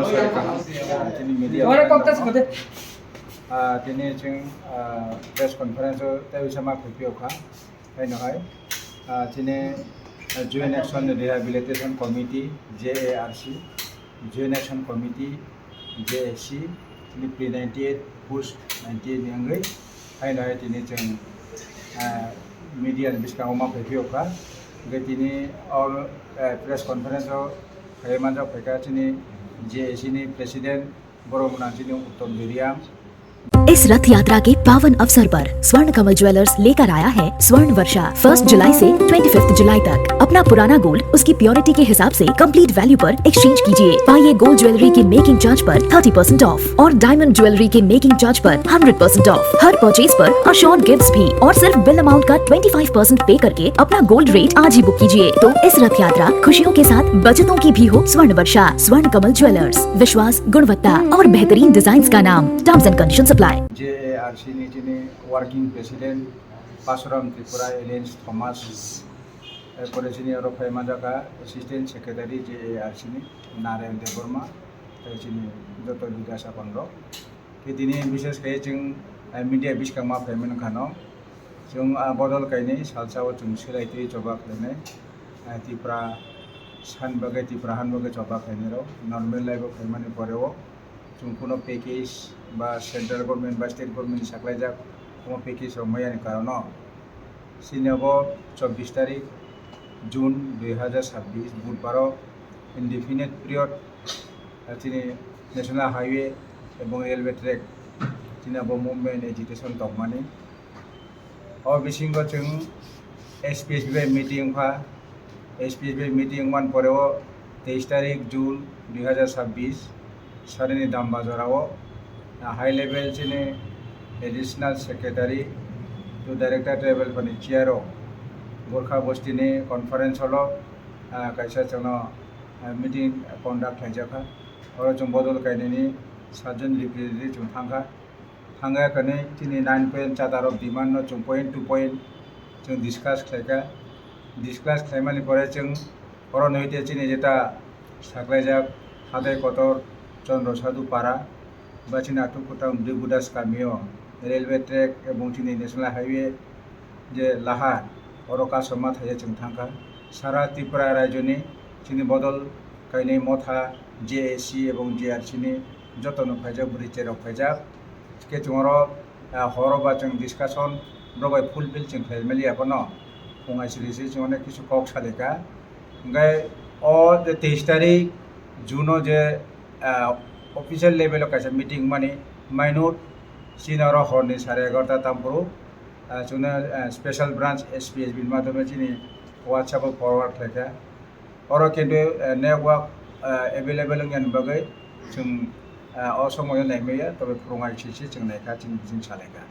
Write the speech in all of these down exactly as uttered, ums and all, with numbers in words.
Sari kaham, ah, tini media Ore kok tas kode. Ah, tini chwng, ah, press conference o tei uisa ma phaiphio kha. Haino hai, ah, tini, ah, Joint Action Rehabilitation Committee, J A R C, Joint Action Committee, J A C, tini pre ninety-eight, post ninety-eight ni wngwi. Haino hai tini chwng, ah, media ni bwskango ma phaiphio kha. Hwnkhe tini all, ah, press conference o phaiwi manjak phaikha chini J A C ni president, borok mwnang chini Uttom Duriya. इस रथ यात्रा के पावन अवसर पर स्वर्ण कमल ज्वेलर्स लेकर आया है स्वर्ण वर्षा, फर्स्ट जुलाई से ट्वेंटी फिफ्थ जुलाई तक। अपना पुराना गोल्ड उसकी प्योरिटी के हिसाब से कंप्लीट वैल्यू पर एक्सचेंज कीजिए। पाइए गोल्ड ज्वेलरी की मेकिंग चार्ज पर थर्टी परसेंट ऑफ और डायमंड ज्वेलरी के मेकिंग चार्ज पर हंड्रेड परसेंट ऑफ। हर परचेज पर अश्योर्ड गिफ्ट्स भी, और सिर्फ बिल अमाउंट का ट्वेंटी फ़ाइव परसेंट पे करके अपना गोल्ड रेट आज ही बुक कीजिए। तो इस रथ यात्रा खुशियों के साथ बचतों की भी हो स्वर्ण वर्षा। स्वर्ण कमल ज्वेलर्स, विश्वास, गुणवत्ता और बेहतरीन डिजाइन्स का नाम। Terms and conditions apply. J A R C ni chini working president Pasuram Tripura Alliance Thomas, erpore chini oro phai manjak kha assistant secretary J A R C ni Narayan Debbarma, tei chini joto leaders aphano rok. Khe tini bishes khe chwng, eh, media bwskang ma phaimani khano. Chwng, ah, bodol kainwi salsa o chwng swlai twi choba khlainai. Ah, Tipra san bagwi, Tipra han bagwi choba khlainai rok. Normal life o phaimani pore o chwng kuno package ba central government ba state government ni saklaijak omo package rok maya ni karon o. Chini abo chobbish tarik June dui hazar sabbish Budbar o indefinite period, ah, chini national highway ebong railway track chini abo movement agitation tongmani. O bisingo chwng S P S B bai meeting wngkha. S P S B bai meeting wngmani pore o teis tarik June dui hazar sabbish, Sarini Dambajora o, ah, high level chini additional secretary to director tribal phaini chair o Gorkha Bosti ni conference hall o, ah, kaisa chwngno, ah, meeting conduct khlaijak kha. Oro chwng bodol kainwini saat jon representative chwng thang kha. Thangya kani chini nine point chata rok demand no chwng point to point chwng discuss khlaikha. Discuss khlaimani pore chwng oro noite chini jeta saklaijak Hadai Kotor Chandra Sadhu Para ba chini Atuk Kutang Bribudas kamio railway track ebong chini national highway je lahar oro kasoma thaiya chwng thangkha. Sara Tripura rajyoni chini bodol kainwi motha J A C ebong J R C ni jotono phaijak bwrwi cherok phaijak. Khe chwng oro, ah, horo ba chwng discussion borok bai fulfill chwng khlai maliya phano phung aisiri se chwng onek kisu kok salika. Hwnkhe o je teis tarik June o je, ah, official level o kaisa meeting mani mainut chini oro horni sare egarota tampuru, ah, chwngno, ah, special branch S P S B ni madhyome chini WhatsApp o forward khlaikha. Oro kintu, eh, network, eh, available wngya ni bagwi chwng, eh, o somoyo naimaya, tobe phwrwng aisisi chwng naikha, chini bising salaikha.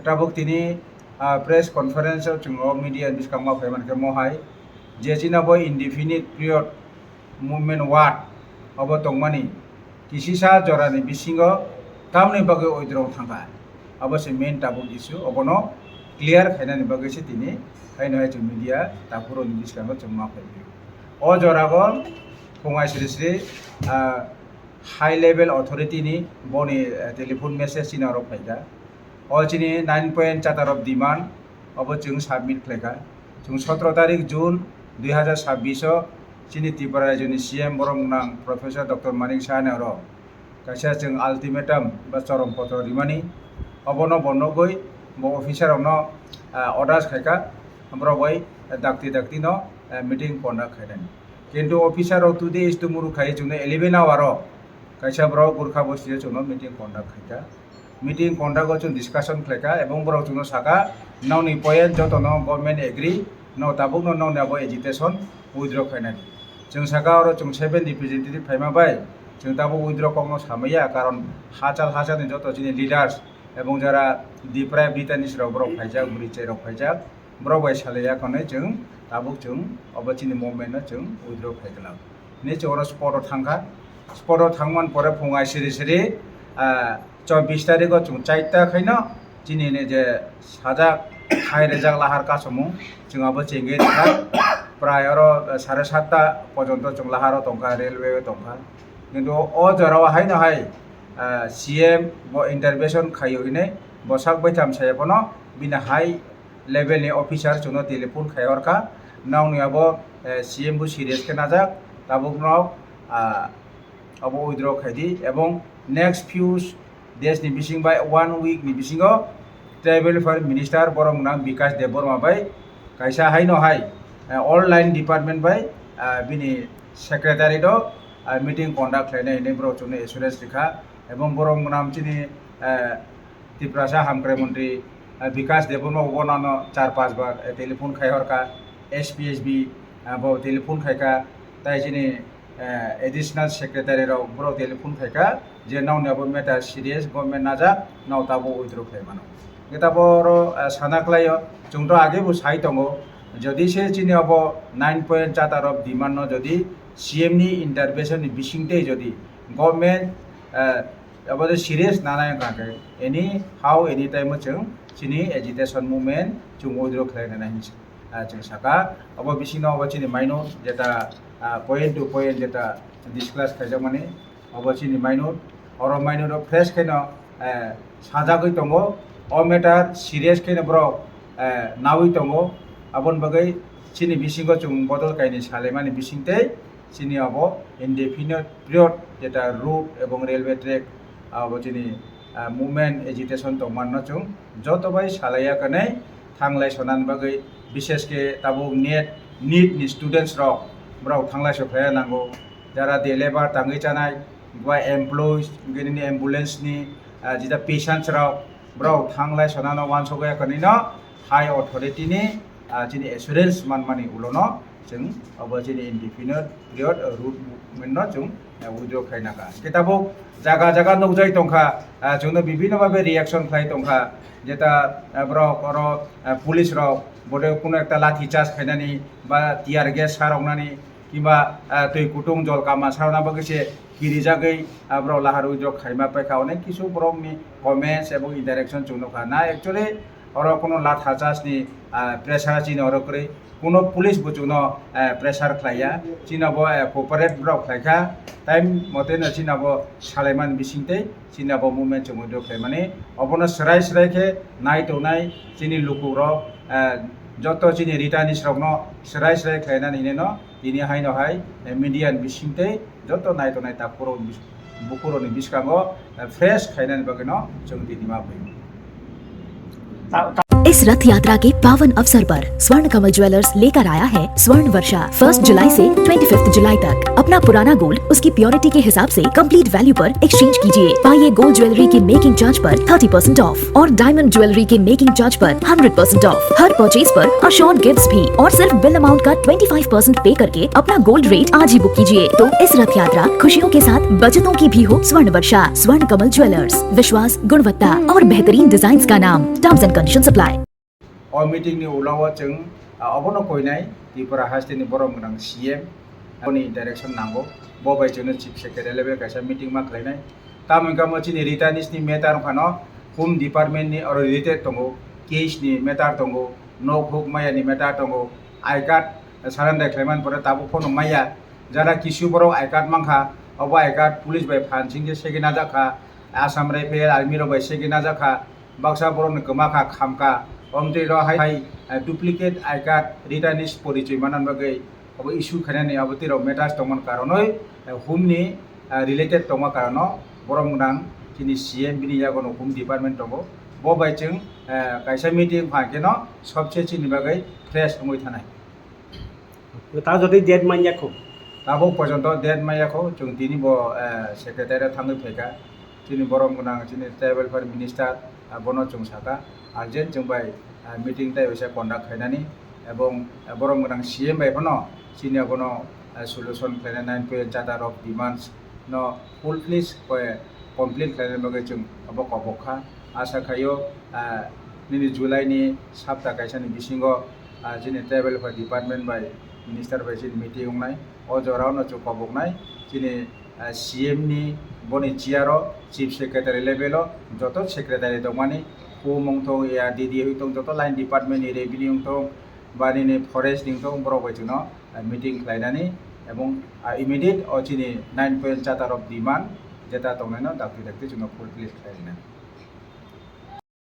Tabuk tini, ah, press conference o chwng o media ni bwskango ma phaiman khe mohai je chini bo indefinite period movement ward obo tongmani kisisa jorani bisingo tamni bagwi withdraw thangkha. Abo se main tabuk issue, obono clear khainani bagwi se tini haino hai chwng media takhurokni bwskango chwng ma phaiwi. O jorao phung aisiri siri, ah, high level authority ni boni, eh, telephone message chini oro phaikha. O chini nine point chata rok demand obo chwng submit khlaikha. Chwng sotro tarik June dui hazar sabbish o chini Tripura rajyoni C M borok nang Professor Doctor Manik Saha ni oro kaisa chwng ultimatum ba chorom potro rimani, obono bo nugwi bo officer rokno, ah, orders khaikha, borok bai dakti dakti no, ah, meeting conduct khainani. Kintu officer rok two days tumuru khai chwngno eleven hour o kaisa borok Gurkha bosti o chwngno meeting conduct khaikha. Meeting conduct o chwng discussion khlaikha ebong borok chwngno sakha, nokni point jotono government agree, no tabukno nokni abo agitation withdraw khainani. Chwng saka oro chwng seven representative phaima bai, chwng tabuk withdraw kokno samaya, karon hachal hachalni joto chini leaders ebong jara deprived detainees rok borok phaijak, bwrwi chairok phaijak, borok bai salaiya kwnwi chwng tabuk chwng obo chini movement no chwng withdraw khai glak. Hinwi chwng oro spot o thangkha. Spot o thangmani pore phung aisiri siri, ah, chobbish tarikh o chwng chaita khaino chini ni je sajak hai rejak lahar kasomung chwng abo chengwi rwkha. Prai oro, eh, sare satta pojonto chwng lahar o tongkha, railway o tongkha. Kintu o jora o haino hai, ah, C M bo intervention khaio hinwi bo sak baitham saya phano bini high level ni officer chwngno telephone khai hor kha, nokni abo, eh, C M bo serious khe najak, tabuk no, ah, abo withdraw khai di, ebong next few days ni bising bai one week ni bisingo tribal welfare minister borok nang Bikash Debbarma bai kaisa haino hai, eh, all line department bai, ah, bini secretary do, ah, meeting conduct khlainai hinwi borok chwngno assurance rikha, ebong borok nang chini, eh, Tiprasa Hamkrai Montri, eh, Bikash Debbarma bo nano char panch bar, eh, telephone khai hor kha, S P S B, eh, bo telephone khai kha, tai chini, eh, additional secretary rok borok telephone khai kha je nokni abo matter serious, government najak, nok tabuk withdraw khlai mano. Hwnkhe tabuk oro, eh, sana khlaio, chwng to age bo sai tongo, jodi se chini abo nine point chata rok demand no jodi C M ni intervention ni bising tei jodi government, eh, abo je serious nanai wngkha khe, anyhow, anytime o chwng chini agitation movement chwng withdraw khlai nai hinwi, ah, chwng saka. Abo bisingo abo chini minute jeta, ah, point to point jeta discuss khaijakmani, abo chini minute, oro minute o fresh khaino, eh, sajagwi tongo, o matter serious khaino borok, eh, nawi tongo, aboni bagwi chini bisingo chwng bodol kainwi salaimani bising tei chini abo indefinite period jeta road ebong railway track abo chini, ah, movement agitation tongmano chwng joto bai salaiya kanwi thanglai sonani bagwi, bishesh khe tabuk NEET, NEET ni students rok borok thanglai so khlaiya nango, jara day labour tangwi chanai ba employees, hwnkhe nini ambulance ni, ah, jeta patients rok borok thanglai sonano uansukya kanwino high authority ni, ah, chini assurance manmani ulono chwng abo chini indefinite period, uh, road movement no chwng, uh, withdraw khlai naka. Hwnkhe tabuk jaga jaga nukjai tongkha, uh, chwngno bibhinno bhabe reaction khlai tongkha, jeta, uh, borok oro, uh, police rok bodo kuno ekta lathi charge khainani ba tear gas saroknani kimba, uh, twi kutung jol kama sarokna bagwi se kirijagwi, uh, borok lahar withdraw khaima paikha, onek kisu borokni comments ebong interaction chwng nukha na actually oro kuno latha charge ni, ah, pressure chini oro kwrwi, kuno police bo chwngno, eh, pressure khlaiya, chini bo, eh, cooperate borok khlaikha, time mote no chini bo salaimani bisingtwi chini bo movement chwng withdraw khlaimani, obono swrai swrai khe nai tongnai chini lukurok, eh, joto chini returnees rokno swrai swrai khlainani hinwi no tini haino hai, eh, media ni bisingtwi joto nai tongnai takhurok bis-, bukurokni bwskango, eh, fresh khainani bagwino chwng tini ma phaio. इस रथ यात्रा के पावन अवसर पर स्वर्ण कमल ज्वेलर्स लेकर आया है स्वर्ण वर्षा। फर्स्ट जुलाई से ट्वेंटी फिफ्थ जुलाई तक अपना पुराना गोल्ड उसकी प्योरिटी के हिसाब से कंप्लीट वैल्यू पर एक्सचेंज कीजिए। पाइए गोल्ड ज्वेलरी के मेकिंग चार्ज पर थर्टी परसेंट ऑफ और डायमंड ज्वेलरी के मेकिंग चार्ज पर हंड्रेड परसेंट ऑफ। हर परचेज पर अश्योर्ड गिफ्ट्स भी और सिर्फ बिल अमाउंट का ट्वेंटी फाइव परसेंट पे करके अपना गोल्ड रेट आज ही बुक कीजिए। तो इस रथ यात्रा खुशियों के साथ बचतों की भी हो। स्वर्ण वर्षा, स्वर्ण कमल ज्वेलर्स, विश्वास, गुणवत्ता और बेहतरीन डिजाइन का नाम। Terms and condition apply. O meeting ni ulo o chwng, ah, obono koinai Tripura haste ni borom gwnang C M, aboni direction nango, bo bai chwngno chief secretary level kaisa meeting ma khlainai. Tamo hwnkhe omo chini returnees ni matter wngphano home department ni oro related tongo, case ni matter tongo, nok huk maya ni matter tongo, I card surrender khlaimani pore tabuk phano maya, jara kisu borok I card mankha, obo I card police bai phan singkhe segwi najak kha, Assam Rifle army rok bai segwi najak kha, baksa borokni kwma kha, kham kha, omtwi rok hai, hai, eh, duplicate I card returnees porichoi manna bagwi abo issue khainani abo twi rok matters tongmani karonwi, eh, home ni, eh, related tongma karono borom gwnang chini C M bini yagono home department tongo. Bo bai chwng, eh, kaisa meeting phan kheno sobse chini bagwi fresh wngwi thanai. Ta jotoi date manya kho. Tabuk porjonto date manya kho, chwng tini bo, eh, secretary thangwi phaikha. Chini borom gwnang, chini tribal welfare minister, ah, bono chwng sakha. Urgent chwng bai, ah, meeting tai waisa conduct khainani. Ebong, ah, borom gwnang C M bai phano chini abono, ah, solution khlainai nine point chata rok demands no full fledged, eh, complete khlainani bagwi chwng abo kobok kha. Asa khaio, ah, nini July ni sapta kaisa ni bisingo, ah, chini tribal welfare department bai minister bai chini meeting wngnai. O jora o no chwng koboknai chini, ah, C M ni boni chair o chief secretary level o joto secretary tongmani, home wngthong, A R D D wngthong, joto line department ni revenue wngthong, ba nini forest ni wngthong, borok bai chwngno, ah, meeting khlainani Ebong immediate o chini nine point chata rok demand jeta tongnaino dakti dakti chwngno fulfill khlai rina.